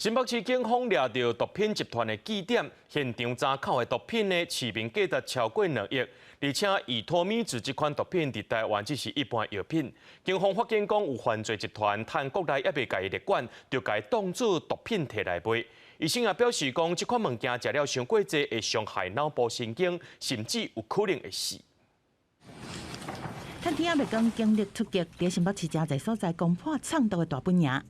新北市警方掠著毒品集團的據點，現場查扣的毒品呢，市面價值超過2億，而且依托咪酯這款毒品佇台灣只是一般藥品。警方發現講有犯罪集團趁國內猶未共伊列管，就共伊當做毒品提來賣。醫生也表示講，這款物件食了傷過濟會傷害腦部神經，甚至有可能會死。趁天猶未光，警力出擊，佇新北市誠濟所在攻破藏毒的大本營。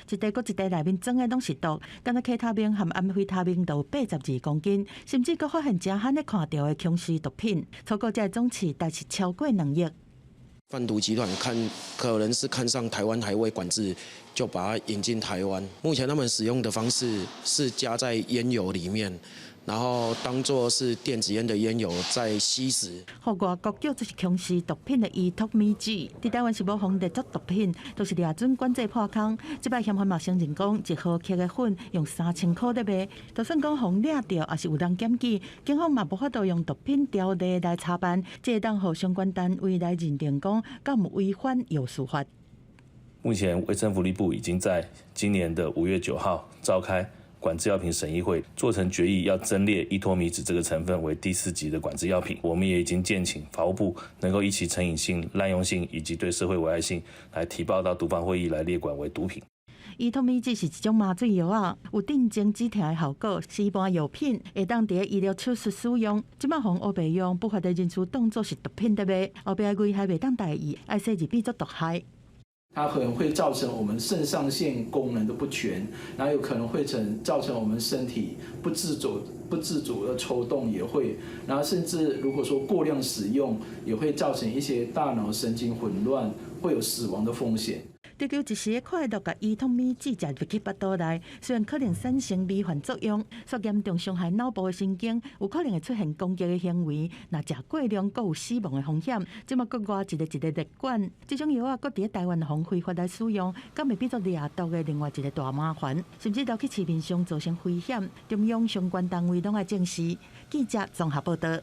一袋閣一袋內面裝的攏是毒，敢若 K 他命和安非他命都有82公斤，甚至閣發現誠罕咧看著的強勢毒品，初估這个總市值是超過2億。販毒集團看可能是看上台灣還未管制，就把它引進台灣。目前他們使用的方式是加在菸油裡面，然後當做是電子菸的菸油在吸食。予外國叫做是強勢毒品的依托咪酯，佇台灣是無予列作毒品，都是掠準管制破空。這擺嫌犯嘛承認講，1毫克的粉用3000箍咧賣，就算講予掠著，也是有人檢舉，警方嘛無法度用毒品條例來查辦，這會當予相關單位來認定講，敢有違反藥事法。目前衛生福利部已經在今年的5月9號召開管制藥品審議會，做成決議，要增列依托咪酯這個成分為第四級的管制藥品。我們也已經建請法務部能夠依其成癮性、濫用性以及對社會危害性，來提報到毒防會議來列管為毒品。依托咪酯是一種麻醉藥仔，有鎮靜止疼的效果，是一般藥品，會當佇醫療手術使用。這擺予烏白用，不法的人士當作是毒品咧賣，後壁危害袂當大意，愛洗入變做毒害。它可能會造成我們腎上腺功能的不全，然後有可能會造成我們身體不自主的抽動，也會，然後甚至如果說過量使用，也會造成一些大腦神經混亂，會有死亡的風險。追求一時的快樂，共依托咪酯食入去腹肚內，雖然可能產生迷幻作用，卻嚴重傷害腦部的神經，有可能會出現攻擊的行為。若食過量，閣有死亡的風險。這擺國外一个一个列管，這種藥仔閣佇台灣予非法來使用，敢會變做掠毒的另外一个大麻煩，甚至流去市面上造成危險。中央相關單位攏愛正視。記者綜合報道。